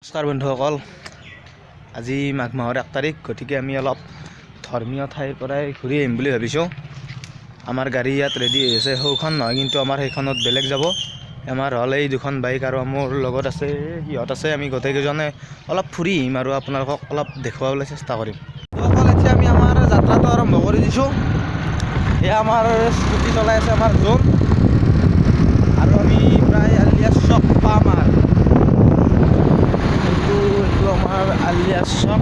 নমস্কাৰ বন্ধুসকল, আজি মাঘ মাহৰ 1 তাৰিখ, গতিকে আমি অলপ ধৰ্মীয় ঠাইৰ পৰাই ঘূৰি আহিম বুলি ভাবিছোঁ। আমাৰ গাড়ী ইয়াত ৰেডি হৈ আছে, সৌখন নহয় কিন্তু আমাৰ সেইখনত বেলেগ যাব। আমাৰ হ'ল এই দুখন বাইক আৰু মোৰ লগত আছে সিহঁত আছে, আমি গোটেইকেইজনে অলপ ফুৰি আহিম আৰু আপোনালোকক অলপ দেখুৱাবলৈ চেষ্টা কৰিম। অকল এতিয়া আমি আমাৰ যাত্ৰাটো আৰম্ভ কৰি দিছোঁ। এয়া আমাৰ স্কুটি চলাই আছে আমাৰ জোন, আৰু আমি প্ৰায় আলিয়া চক পাম। আৰু এইটো আমাৰ আলিয়া চক।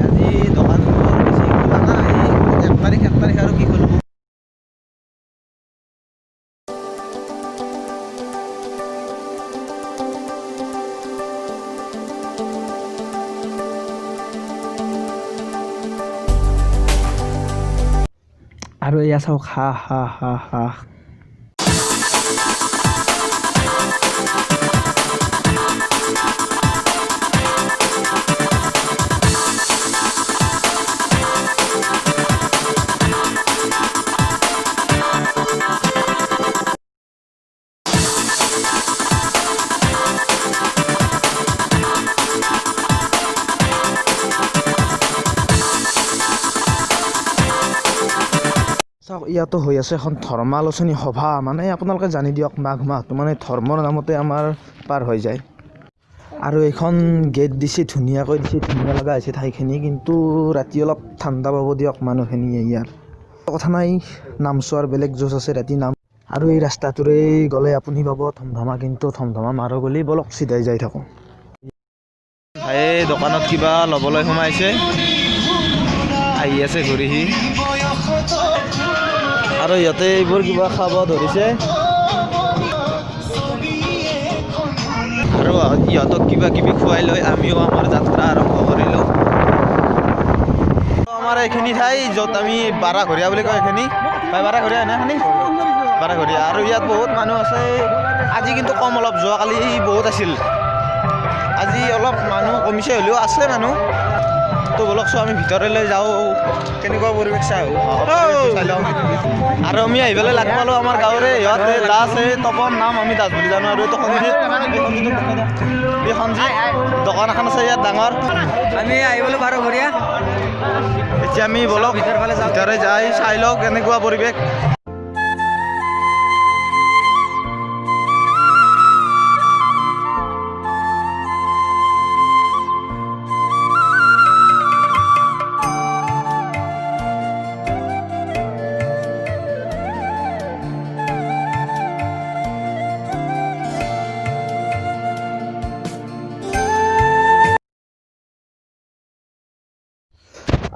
আজি দোকানবোৰ বেছি খোলা নাই, 1 তাৰিখ আৰু কি খুলিব। আৰু এয়া চাওক, হা হা হা হা। চাওক, ইয়াতো হৈ আছে এখন ধৰ্মালোচনী সভা। মানে আপোনালোকে জানি দিয়ক, মাঘ মাহটো মানে ধৰ্মৰ নামতে আমাৰ পাৰ হৈ যায়। আৰু এইখন গেট দিছে, ধুনীয়াকৈ দিছে, ধুনীয়া লগা হৈছে ঠাইখিনি। কিন্তু ৰাতি অলপ ঠাণ্ডা পাব দিয়ক মানুহখিনিয়ে। ইয়াৰ কথা নাই, নাম চোৱাৰ বেলেগ জোচ আছে ৰাতি নাম। আৰু এই ৰাস্তাটোৰে গ'লে আপুনি পাব ধমধমা, কিন্তু ধমধমা মাৰো গ'লে বলক চিধাই যাই থাকোঁ। ভাই দোকানত কিবা ল'বলৈ সোমাইছে, আহি আছে ঘূৰি সি। আৰু ইয়াতে এইবোৰ কিবা খাব ধৰিছে, আৰু ইহঁতক কিবা কিবি খুৱাই লৈ আমিও আমাৰ যাত্ৰা আৰম্ভ কৰিলোঁ। আমাৰ এইখিনি ঠাই য'ত আমি বাৰাঘৰীয়া বুলি কয়, এইখিনি ভাই বাৰাঘৰীয়া নে এইখিনি বাৰাঘৰীয়া। আৰু ইয়াত বহুত মানুহ আছে আজি, কিন্তু কম অলপ, যোৱাকালি বহুত আছিল, আজি অলপ মানুহ কমিছে, হ'লেও আছে মানুহ। তো বলকচোন আমি ভিতৰলৈ যাওঁ, কেনেকুৱা পৰিৱেশ চাই আহোঁ, চাই লওঁ। আৰু আমি আহি পেলাই লাগ পালোঁ আমাৰ গাঁৱৰে ইহঁতে দাস, এই তপন নাম, আমি দাস বুলি জানো। আৰু এইটো সঞ্জিত, এই সঞ্জিত দোকান এখন আছে ইয়াত ডাঙৰ। আমি আহিবলৈ বাৰঘৰীয়া। এতিয়া আমি বলক ভিতৰে যাই চাই লওঁ কেনেকুৱা পৰিৱেশ।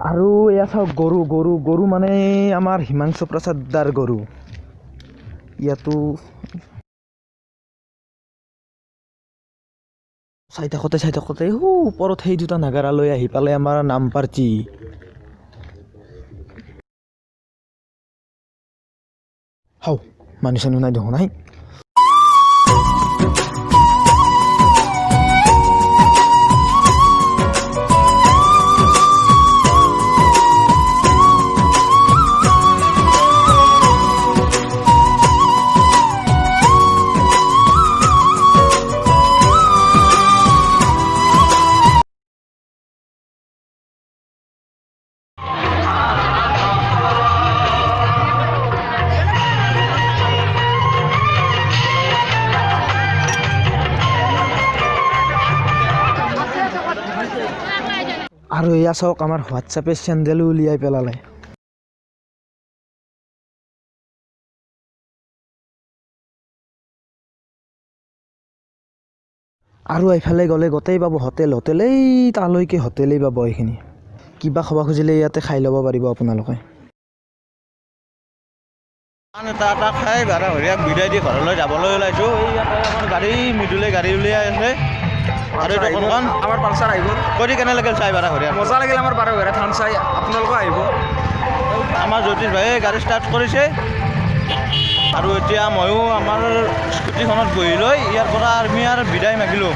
আৰু এয়া চাওক গৰু, গৰু গৰু মানে আমাৰ হিমাংশু প্ৰসাদ দাৰ গৰু। ইয়াতো চাই থাকোঁতে চাই থাকোঁতে সৌ ওপৰত সেই দুটা নাগাৰা লৈ আহি পালে আমাৰ নাম পাৰ্টি। হাও, মানুহ চানুহ নাই দেখোন। নাই। আৰু এয়া চাওক, আমাৰ হোৱাটছএপে চেণ্ডেলো উলিয়াই পেলালে। আৰু এইফালে গ'লে গোটেই পাব হোটেল, হোটেল এই তালৈকে হোটেলেই পাব। এইখিনি কিবা খাব খুজিলে ইয়াতে খাই ল'ব পাৰিব আপোনালোকে। এটা এটা খাই বাৰাঘৰীয়াক বিদায় দি ঘৰলৈ যাবলৈ ওলাইছোঁ। এই ইয়াতে আমাৰ গাড়ী মৃদুলে গাড়ী উলিয়াই আছে। আৰু এইটো কোনখন? আমাৰ পালচাৰ আহি গ'ল। কৰি কেনে লাগিল চাই বাৰাঘৰীয়া? মজা লাগিল আমাৰ বাৰঘৰীয়া থান চাই, আপোনালোকো আহিব। আমাৰ জ্যোতিষ ভাইয়ে গাড়ী ষ্টাৰ্ট কৰিছে, আৰু এতিয়া ময়ো আমাৰ স্কুটিখনত বহি লৈ ইয়াৰ পৰা আমি আৰু বিদায় মাগিলোঁ।